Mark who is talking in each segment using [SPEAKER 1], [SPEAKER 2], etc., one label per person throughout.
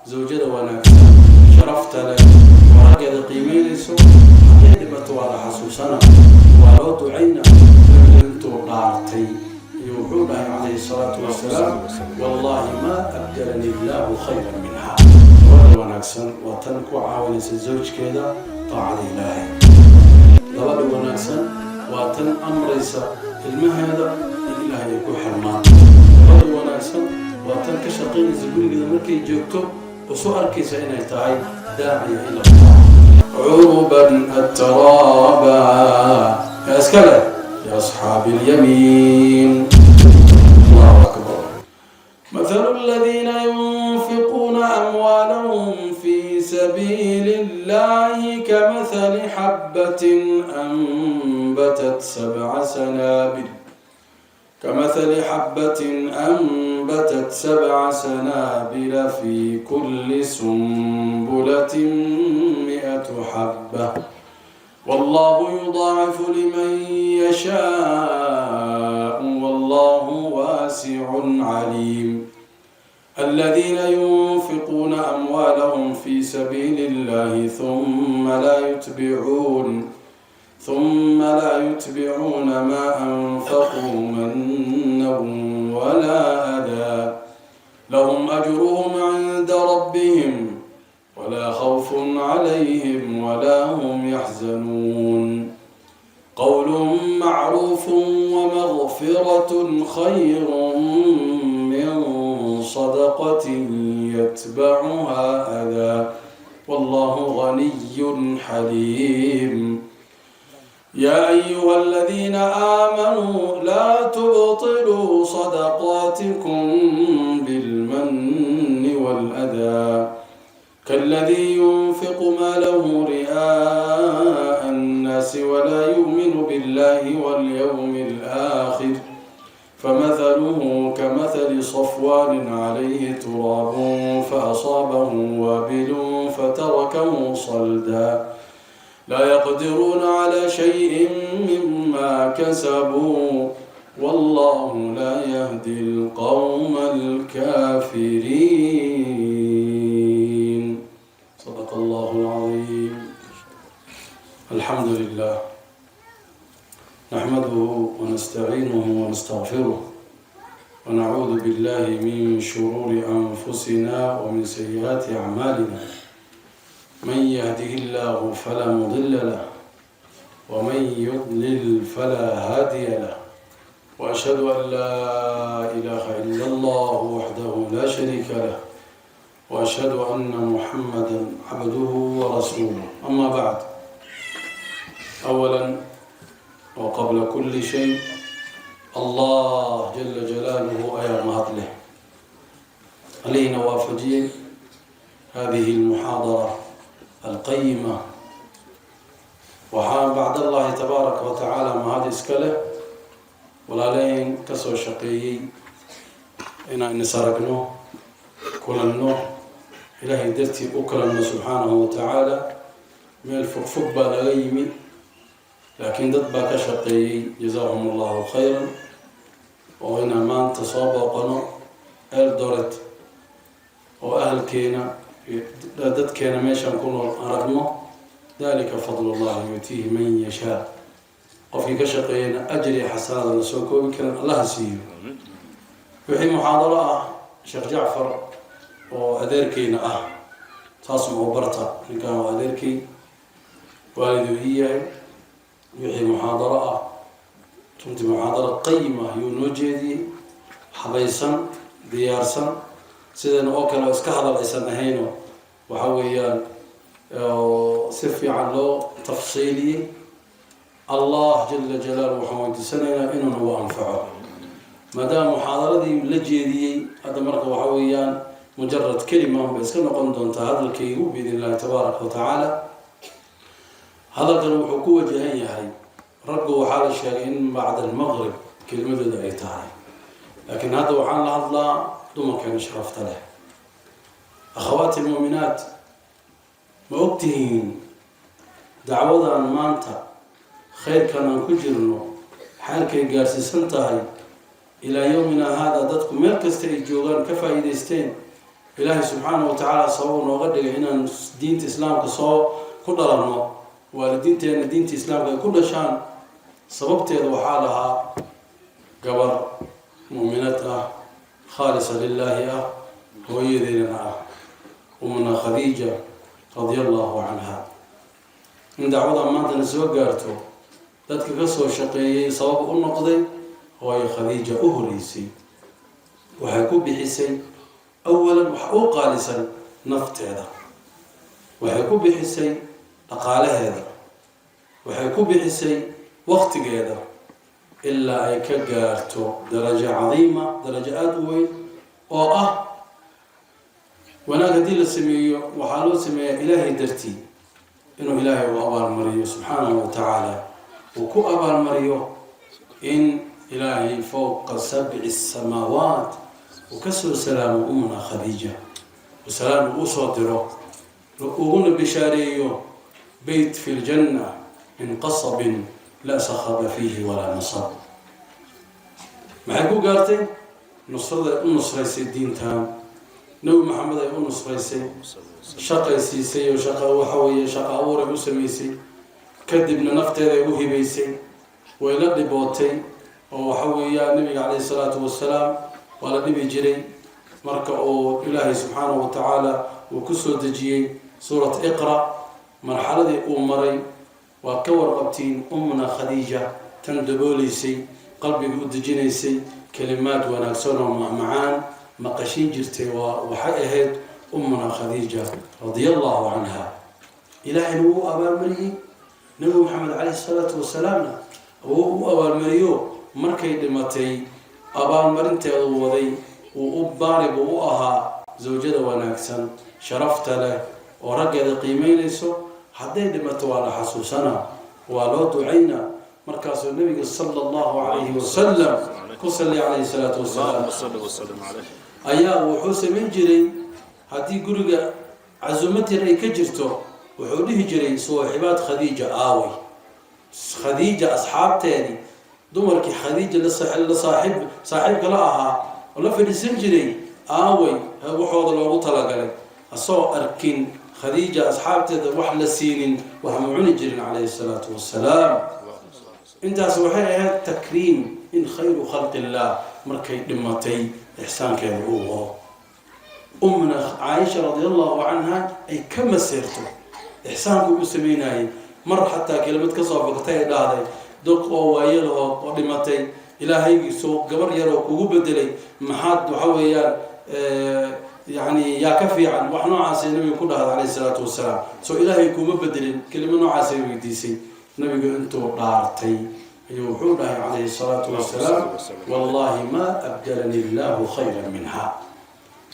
[SPEAKER 1] Zawjada wanaagsan, sharafta leh oo raggeeda qiimeynayso, hadday dhimato waa la xasuusana, waa loo ducayna. Nabigu intuu dhaartay iyo wuxuu dhahay, calayhi salaatu wasalaam, "Wallaahi maa abdalani illaahu khayran minha." Gabadha wanaagsan waa tan ku caawinaysa zawjkeeda taacada Ilaahay. Gabadha wanaagsan waa tan amraysa ilmaheeda in Ilaahay ay ku xirmaan. Gabadha wanaagsan waa tan ka shaqaynaysa gurigeeda markay joogto oo soo arkaysa inay tahay daaciya ila Allah. عربا أترابا, yaa iska leh? لأصحاب اليمين. الله أكبر. مثل الذين ينفقون أموالهم في سبيل الله كمثل حبة أنبتت سبع سنابل في كل سنبلة 100 حبة، والله يضاعف لمن يشاء، والله واسع عليم. الذين ينفقون أموالهم في سبيل الله ثم لا يتبعون ما أنفقوا منا ولا أذى، لهم أجرهم عند ربهم ولا خوف عليهم ولا هم يحزنون. قول معروف ومغفرة خير من صدقة يتبعها أذى، والله غني حليم. يا أيها الذين آمنوا لا تبطلوا صدقاتكم بالمن والأذى، كالذي ينفق ماله رئاء الناس ولا يؤمن بالله واليوم الآخر، فمثله كمثل صفوان عليه تراب فأصابه وابل فتركه صلدا، لا يقدرون على شيء مما كسبوا، والله لا يهدي القوم الكافرين. صدق الله العظيم. الحمد لله، نحمده ونستعينه ونستغفره، ونعوذ بالله من شرور أنفسنا ومن سيئات أعمالنا. من يهده الله فلا مضل له، ومن يضلل فلا هادي له، وأشهد أن لا إله إلا الله وحده لا شريك له، وأشهد أن محمدا عبده ورسوله. أما بعد، أولا وقبل كل شيء، الله جل جلاله ayaa mahad leh, allihina waafajiyey هذه المحاضرة القيمة. Waxaa bacd Allahi tabaaraka wa tacaala mahad iska leh walaaleyn kasoo shaqeeyey inaan is aragno, kulanno, Ilaahay dartii u kulanno subxaanahu wa tacaala. Meel fog fog baa laga yimi, laakiin dad baa ka shaqeeyey, jazaahum Allahu khayran, oo inaan maanta soo booqano Eldoret oo ahalkeena, dadkeena meeshaan ku nool aragno. ذلك فضل الله يؤتيه من يشاء. Qofkii ka shaqeeyana ajri xasanada la soo koobi karan Allaha siiyo. Wixii muxaadaro ah, Sheekh Jacfar oo adeerkeyna ah, taas oo barta, ninkan waa adeerkey, waaliduu ii yahay. Wixii muxaadaro ah, runtii muxaadaro qayima ayuu noo jeediyey, habaysan, diyaarsan, sidan oo kale oo iska hadal aysan ahayno. Waxa weeyaan si fiican loo tafsiiliyey. Allah jala jalaalu waxaan weydiisanaynaa inuu nagu anfaco, maadaama muxaadaradii la jeediyey hadda. Marka waxa weeyaan mujarad kelima bay iska noqon doontaa hadalkaygu, biidn illahi tabaaraka wa tacaala. Hadalkan wuxuu ku wajahan yahay raggu. Waxaa la sheegay in bacda almaqrib kelmadooda ay tahay, laakiin hadda waxaan la hadlaa dumarkeena sharafta leh. أخواتي المؤمنات, ma ogtihiin dacwadan maanta, khayrkan aan ku jirno, xaalkay gaarsiisan tahay ilaa yowmina haada, dadku meel kasta ay joogaan ka faa'iidaysteen? Ilaahay subxaanahu wa tacaala sabab nooga dhigay inaan diinta Islaamka soo ku dhalanno, waalidiinteenna diinta Islaamka ay ku dhashaan. Sababteeda waxaa lahaa gabar mu'minad ah, khaalisa lilaahi ah, hooyadeedana ah, Umuna Khadiija radia Allahu canha. In dacwada maantana soo gaarto, dadka ka soo shaqeeyey, sabab u noqday, hooyo Khadiija u horeysay. Waxay ku bixisay awalan wax u qaalisan, nafteeda. Waxay ku bixisay dhaqaalaheeda, waxay ku bixisay waqtigeeda, ilaa ay ka gaarto darajo cadiima, darajo aada u weyn oo ah wanaag. Haddii la sameeyo, waxaa loo sameeyaa Ilaahay dartii, inuu Ilaahay u abaalmariyo subxaanahu wa tacaala, uu ku abaalmariyo in Ilaahay fowqa sabci samaawaat uu kasoo salaamo Umuna Khadiija, uu salaam uu usoo diro, uguna bishaareeyo beyt fi ljanna min qasabin laa sakhaba fiihi walaa nasab. Maxay ku gaartay? Nusrada u nusraysay diintan Nebi Maxamed ay u nusraysay, shaqay siisay, oo shaqa waxa weeye shaqa abuuray u samaysay. Kadibna nafteeda ay u hibaysay, way la dhibootay, oo waxa weeyaa Nabiga calayhi salaatu wasalaam waa la dhibi jiray. Marka uu Ilaahay subxaanahu wa tacaala uu ku soo dejiyey suurat Iqra, marxaladii uu maray waa ka warqabtiin. Umna Khadiija tan dabooleysay, qalbiga u dejinaysay, kelimaad wanaagsan oo macmacaan maqashin jirtay, waa waxay ahayd Ummuna Khadiija radia Allahu canha. Ilaahayna wuu u abaalmariyey, Nabi Maxamed calayhi salaatu wasalaamna wuu u abaalmariyo. Markay dhimatay, abaalmarinteedu waday, uu u baari buu u ahaa. Zawjada wanaagsan, sharafta leh oo raggeeda qiimeynayso, hadday dhimato waa la xasuusanaa, waa loo ducaynaa. Markaasuu Nabiga sala Allahu calayhi wasalam ku salli, calayhi salaatu wasalaam.
[SPEAKER 2] اللهم صل وسلم عليه.
[SPEAKER 1] Ayaa wuxuu samayn jiray, haddii guriga casuumad yar ay ka jirto, wuxuu dhihi jiray: "Sooxibaad Khadiija aaway? Khadiija asxaabteedii, dumarkii Khadiija la saaxiib saaxiibka la ahaa oo la fadhiisan jiray aaway? Waxooda loogu talagalay." Asagoo arkin Khadiija asxaabteeda wax la siinin, wax ma cuni jirin calayhi salaatu wasalaam. Intaas waxay ahayd takriim in khayru khalqi illah markay dhimatay ixsaankeeda uu wado. Umna Caaisha radi Allahu canha ay ka maseerto ixsaanku u sameynayay. Mar xataa kelimad kasoo fakatay, ay dhahday: "Duq oo waayalahoo oo dhimatay, Ilaahaygiisoo gabar yaroo kugu bedelay, maxaad waxa weeyaan yani yaa ka fiican?" Wax noocaasay Nabiga ku dhahday calayhi salaatu wasalaam. Soo Ilaahay kuma bedelin? Kelimo noocaasay weydiisay. Nabigu intuu dhaartay ayuu wuxuu dhahay calayhi salaatu wasalaam: "Wallahi ma abdalani Illahu khayra minha."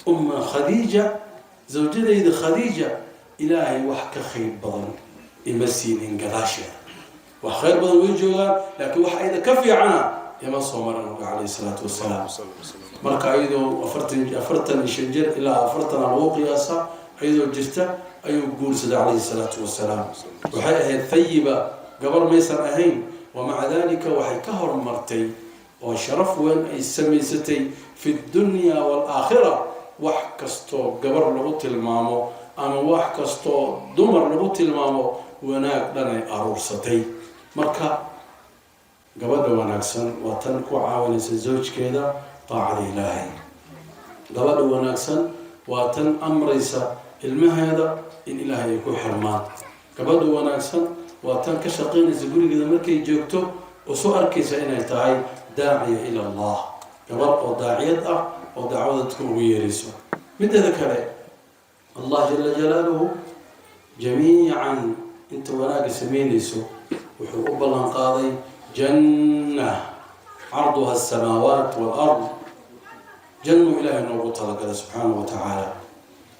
[SPEAKER 1] Umma Khadiija, zawjadayda Khadiija, Ilaahay wax ka khayr badan ima siinin gadaasheeda. Wax khayr badan way joogaan, laakiin wax ayda ka fiicana ima soo maran, nabiga calayhi salaatu wasalaam. Marka iyadoo 45 jir ilaa 40 lagu qiyaasaa iyadoo jirta ayuu guursaday calayhi salaatu wasalaam. Waxay ahayd thayiba, gabar maysan ahayn. Wamaca dalika waxay ka hormartay oo sharaf weyn ay samaysatay fi dunya waalaakhira. Wax kastoo gabar lagu tilmaamo ama wax kastoo dumar lagu tilmaamo, wanaag dhanay aruursatay. Marka gabadha wanaagsan waa tan ku caawinaysa zawjkeeda daacada Ilaahay. Gabadha wanaagsan waa tan amraysa ilmaheeda in Ilaahay ay ku xirmaan. Gabadha wanaagsan waa tan ka shaqaynaysa gurigeeda markay joogto oo soo arkaysa inay tahay daaciya ila Allah, gabar oo daaciyad ah oo dacwada dadka ugu yeerayso. Mideeda kale, Allah jala jalaaluhu jamiican inta wanaagga samaynayso wuxuu u ballan qaaday janna carduha asamaawaat waalard. Jannuu Ilaahay noogu talagalay subxaanahu wa tacaala.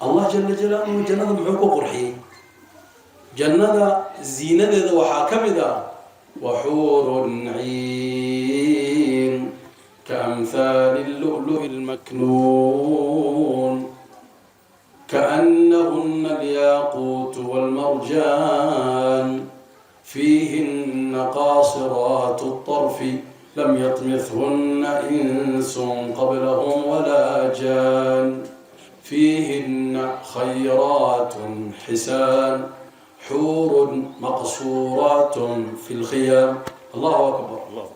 [SPEAKER 1] Allah jala jalaaluhu jannada muxuu ku qurxiyey? Jannada ziinadeeda waxaa ka mid ah waxuurun ciin kaamhaali allu'lu'i almaknuun kaannahuna alyaaquutu walmarjaan fiihina qaasiraatu الطرف lam yطmithhuna insun qablahum walaa jaan. Fiihina khayraatun xisaan, xuurun maqsuuraatun fi lkhiyaam. Allahu akbar!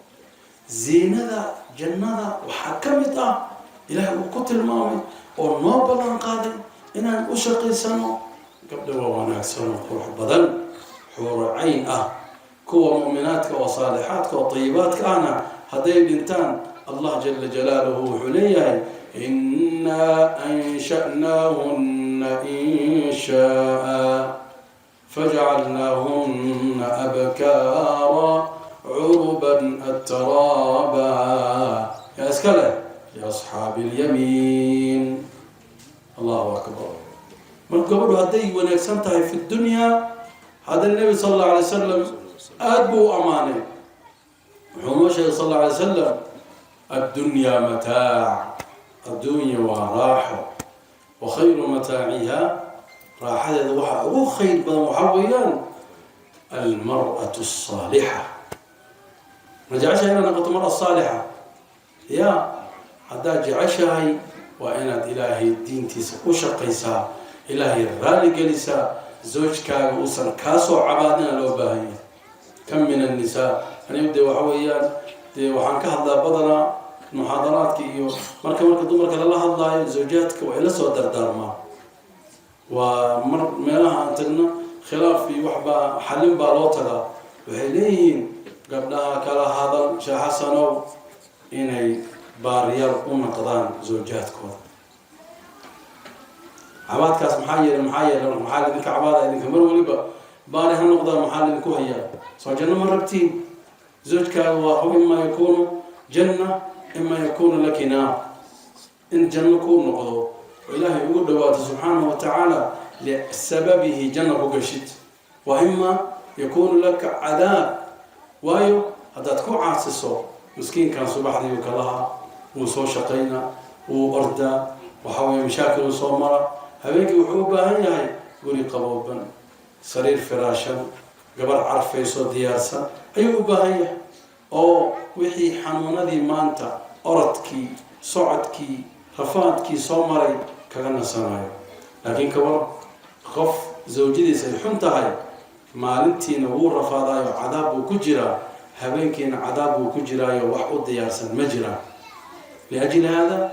[SPEAKER 1] Ziinada jannada waxaa ka mid ah, Ilaahay uu ku tilmaamay oo noo ballan qaaday, inaan u shaqaysano gabdha waa wanaagsan oo qurux badan, xuuro cayn ah. Kuwa mu'minaadka oo saalixaadka oo tayibaadka ahna, hadday dhintaan, Allah jala jalaaluhu wuxuu leeyahay: "Innaa ansha'naahunna insha'a fajacalnaahunna abkaara curuban atraaba." Yaa iska leh? Liasxaabi alyamiin. Allahu akbar! Marka gabadhu hadday wanaagsan tahay fi dunyaa, haddana Nebi sal allahu alay wasalam aada buu u ammaanay. Wuxuu noo sheegay sal allahu alay wasalam: "Addunyaa mataac", adduunya waa raaxo. "Wa khayru mataaciha", raaxadeeda waxaa ugu khayr badan waxaa weeyaan almar'atu asaalixa. Ma jeceshahay inaad noqoto mar'a saalixa? Ya, haddaad jeceshahay, waa inaad Ilaahay diintiisa u shaqaysaa, Ilaahay raali gelisaa, zawjkaaga uusan kaasoo cabaadina loo baahan yahay. Kam min annisaa, anigu dee waxa weeyaan, dee waxaan ka hadlaa badanaa muxaadaraadka iyo marka dumarka lala hadlaayo, zawjaadka way la soo dardaarmaa. Waa mar meelaha aan tagno, khilaaf iyo waxbaa xallin baa loo tagaa. Waxay leeyihiin gabdhaha kala hadal, Sheekh Xasanow, inay baariyaal u noqdaan zawjaadkooda. Cabaadkaas maxaa yeelay? Maxaa yeelay? Marka maxaa lidinka cabaada idinka mar waliba baari ha noqdaan? Maxaa lidinku hayaa? Soo janno ma rabtiin? Zawjkaaga waa ima yakuunu janna, ima yakuunu laki naar. In janno kuu noqdo oo Ilaahay ugu dhawaato subxaanahu wa tacaala, lisababihi janna ku gashid, wa ima yakuunu laka cadaab. Waayo, haddaad ku caasiso miskiinkan, subaxdii kalaha wuu soo shaqaynaa, wuu ordaa, waxa weye mashaakil uu soo mara. Habeenkii wuxuu u baahan yahay guri qabooban, sariir firaashan, gabar carfayso, diyaarsan ayuu u baahan yahay, oo wixii xanuunadii maanta, orodkii, socodkii, rafaadkii soo maray kaga nasanayo. Laakiin kabar qof zawjadiisa ay xun tahay, maalintiina wuu rafaadaayo, cadaab buu ku jiraa, habeenkiina cadaab buu ku jiraayo, wax u diyaarsan ma jiraan. Liajli haada,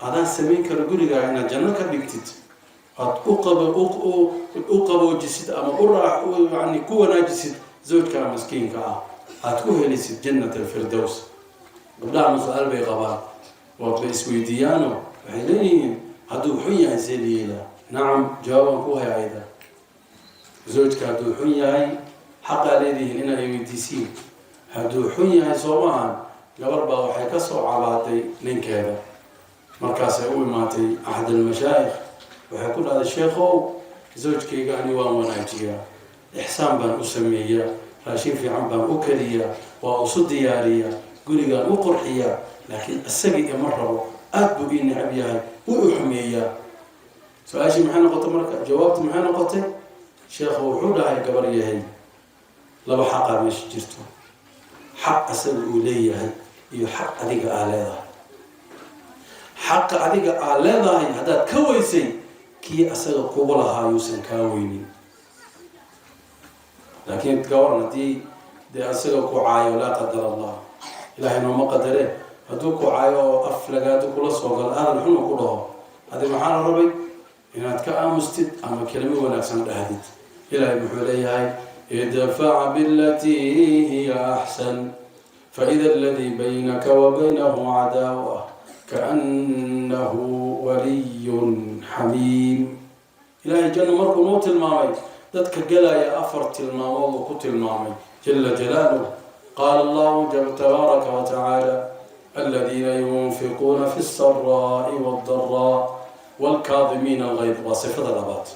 [SPEAKER 1] adaa samayn kara gurigaaga inaad janno ka dhigtid, aada u qaboojisid ama u yani ku wanaajisid zawjkaa maskiinka ah, aada ku helisid jannat alfirdows. Gabdhaha su-aal bay qabaan, waa bay isweydiiyaano, waxay leeyihiin: hadduu xun yahay see liyeelaa? Nacam, jawaabaan ku haya ayda. Zawjka hadduu xun yahay, xaqaa leedihiin inaa ay weydiisiin. Hadduu xun yahay, soo maahan? Gabar baa waxay ka soo cabaaday ninkeeda. Markaasay u imaatay axad almashaayikh. Waxay ku dhahday: "Sheekhow, zawjkayga ani waan wanaajiyaa, ixsaan baan u sameeyaa, raashin fiican baan u kariyaa, waa isu diyaariyaa, gurigaan u qurxiyaa, laakiin isagii ima rabo, aada buu ii necab yahay, wuu u xumeeyaa." Su-aashii maxay noqotay marka? Jawaabtu maxay noqotay? Sheekhu wuxuu dhahay: "Gabar yahay, laba xaqaa meesha jirto: xaq asaga uu leeyahay iyo xaq adiga aa leedahay. Xaqa adiga aa leedahay haddaad ka weysay, kii asaga kugu lahaa yuusan kaa weynin. Laakiin gawaran haddii dee asaga ku caayo, laa qadar Allah, Ilaahay nooma qadare, hadduu ku caayo oo af lagaado kula soo galo, aadan xun ku dhaho, adi maxaa la rabay? Inaad ka aamustid ama kelimo wanaagsan dhahdid. Ilaahay muxuu leeyahay? Idfac bilatii hiya axsan, faida aladii baynaka wa baynahu cadaawa kaannahu waliyun xamiim. Ilaahay janno markuu noo tilmaamay, dadka galaya afar tilmaamood uu ku tilmaamay jala jalaaluh. Qaala Allahu tabaaraka wa tacaala: aladiina yunfiquuna fi lsaraai wاldaraa wاlkaadimiina algayd. Waa sifada labaad.